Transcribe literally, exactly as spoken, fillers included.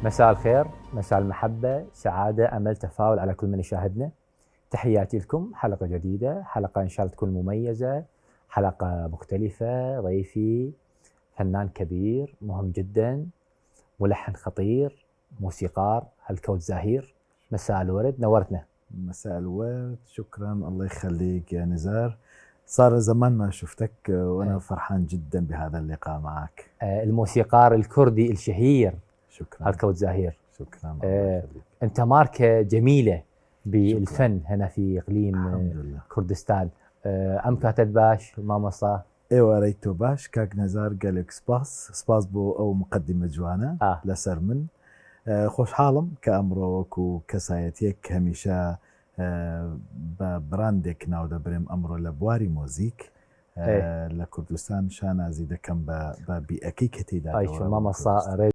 مساء الخير، مساء المحبة، سعادة، أمل، تفاؤل على كل من يشاهدنا. تحياتي لكم، حلقة جديدة، حلقة إن شاء الله تكون مميزة، حلقة مختلفة. ضيفي فنان كبير، مهم جدًا، ملحن خطير، موسيقار، هلكوت زهير. مساء الورد، نورتنا. مساء الورد، شكرًا، الله يخليك يا نزار. صار زمان ما شفتك، وأنا آه. فرحان جدًا بهذا اللقاء معك. آه، الموسيقار الكردي الشهير شكرًا. هلكوت زهير. شكرًا، الله آه، يخليك. أنت ماركة جميلة بالفن شكرًا. هنا في إقليم، آه، الحمد لله. كردستان. آه، أم كاتت باش، ماما صا؟ ئێوارەی تۆ باش، کاک نەزار، گەلێک سپاس. سپاس بۆ ئەو مقدمە جوانە آه. لەسەر من. ئە، خۆشحاڵم کە ئەمڕۆ وەکو کەسایەتیەک کە هەمیشە، ئە، بە براندێک ناو دەبرێم ئەمڕۆ لە بواری مۆزیک، ئە، ئێ. لە کوردستان شانازی دەکەم بە، بە بیئەکەی کە تێدا ئای گەورە شما بووم مەسا کوردستان.